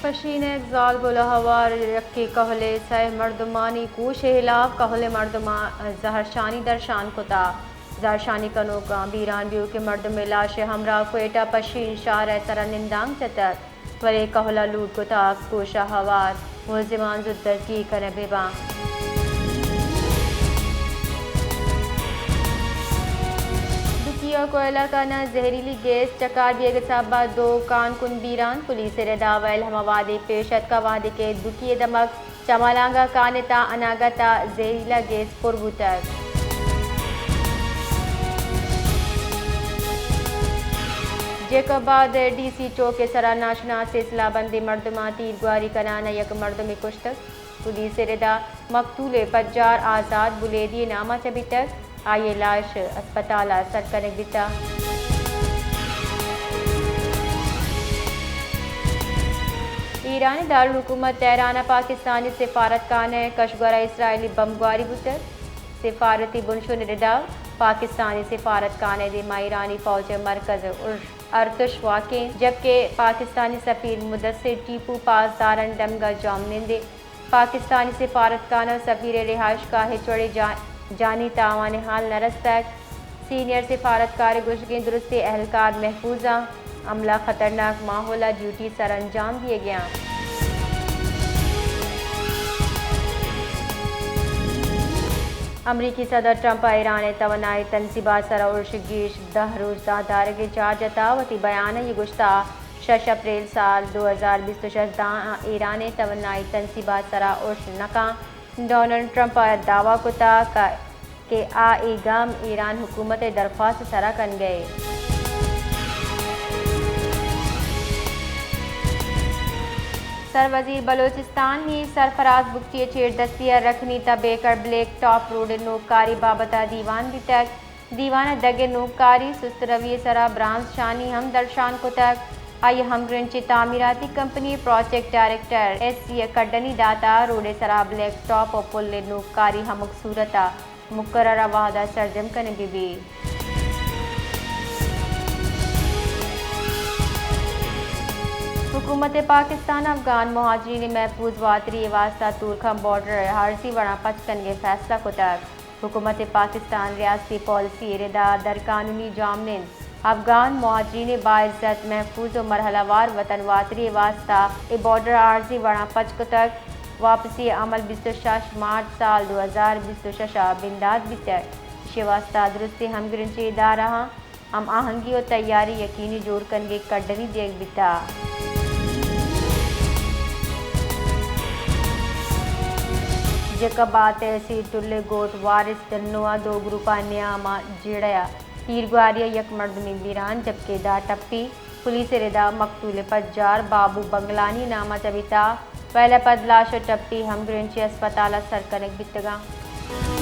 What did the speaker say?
پشین ءِ زالبول ءَ ہوار یکے کہول ءِ سئے مردمانی کوش ءِ ہلاپ کہول ءِ مردماں زہرشانی درشان کتا۔ زہرشانی کنوکاں بیران بیوکیں مردم ءِ لاش ءِ ہمراہ کوئٹہ پشین شہر ءِ سرا نندانک جتگ، بلے کہول ءَ لوٹ کتگ کوش ءَ ہوار ملزمان زوت دزگیر کنگ بہ باں۔ دکی ءِ کوئلہ کان ءَ زہریلی گیس چکار بیگ ءِ سبب ءَ دو کان کن بیران، پولیس ءِ ردا ویل ہما وہدے پیش اتکا وہدے کہ دکی ءِ دمگ چمالانگا کان ءِ تہا اناگت ءَ زہریلا گیس پر بوتگ۔ جیکب آباد ءِ ڈی سی چوک ءِ سرا ناشناسیں سلاہ بندیں مردماں تیرگواری کنان ءَ یک مردمے کشتگ۔ پولیس ءِ ردا مقتول ءِ پجار آزاد بلیدی ءِ نام ءَ چہ بیتگ، آئی ءِ لاش اسپتال ءَ سر کنگ بیتگ۔ ایران ءِ دارالحکومت تہران ءَ پاکستانی سفارتخانہ ءِ کشگور ءَ اسرائیلی بمبگواری بوتگ۔ سفارتی بنشون ءِ ردا پاکستانی سفارتخانہ ءِ دیما ایرانی فوج ءِ مرکز ارتش واک اِنت، جبکہ پاکستانی سفیر مدثر ٹیپو پاسدارانی دمگ ءَ جامنند اِنت۔ پاکستانی سفارتخانہ ءُ سفیر ءِ رہائشگاہ ءَ ہچ وڑیں جا-، جانی تاوان ءِ حال نہ رستگ۔ سینئر سفارتکار ءِ گوشگ اِنت درستیں اہلکار محفوظ اَنت، عملہ خطرناک ماحول ءَ ڈیوٹی سرانجام دیگ ءَ اَنت۔ امریکی صدر ٹرمپ ءَ ایران ءِ توانائی تنصیبات سرا ارش گیش دہ روچ داں دارگ ءِ جار جتا، وتی بیان ءَ اے گوشتا، شش اپریل سال دو ہزار بیست ءُ شش داں آ ایران ءِ توانائی تنصیبات سرا ارش نہ کن۔ ڈونلڈ ٹرمپ ءَ دعوی کتا کہ، کہ آ اے گام ایران حکومت ءِ درخواست ءِ سرا کنگ ءَ اِنت۔ سروزیر بلوچستان میر سرفراز بگٹی ءِ چیردستی ءَ رکھنی تا بیکر بلیک ٹاپ روڈ ءِ نوکاری بابت ءَ دیوان بیتگ۔ دیوان ءَ دگ ءِ نوکاری سست روی ءِ سرا برانز شانی ہم درشان کتگ۔ آئی ءَ ہمگرنچیں تعمیراتی کمپنی ءِ پراجیکٹ ڈائریکٹر ایس سی ءَ کڈنی داتا روڈ ءِ سرا بلیک ٹاپ ءُ پل ءِ نوکاری ہمک صورت ءَ مقررہ وہد ءَ سرجم کنگ بہ بیت۔ حکومت پاکستان افغان مہاجرین ءِ محفوظ واتری ءِ واستہ تورکھان بارڈر ءَ عارضی وڑاں پچ کنگ ءِ فیصلہ کتگ۔ حکومت پاکستان ریاستی پالیسی ءِ ردا درقانونی جامنند افغان مہاجرین باعزت، محفوظ ءُ مرحلہ وار وطن واتری ءِ واستہ اے بارڈر عارضی وڑاں پچ کتگ۔ واپسی ءِ عمل بیست ءُ شش مارچ سال دو ہزار بیست ءُ شش ءَ بندات بیتگ۔ ایشی ءِ واستہ درستیں ہمگرنچیں ادارہاں ہم آہنگی ءُ تیاری یقینی جوڑ کنگ ءِ کڈنی دیگ بیتگ۔ جیکب آباد تحصیل ٹلے گوٹ وارث ڈنو ءَ دو گروپانی نیام ءَ جیڑہ ءَ تیرگواری ءَ یک مردمے بیران، جبکہ دہ ٹپی۔ پولیس ءِ ردا مقتول ءِ پجار بابو بنگلانی نام ءَ چہ بیتگ۔ ویل ءَ پد لاش ءُ ٹپی ہمگرنچیں ہسپتال ءَ سر کنگ بیتگ اَنت۔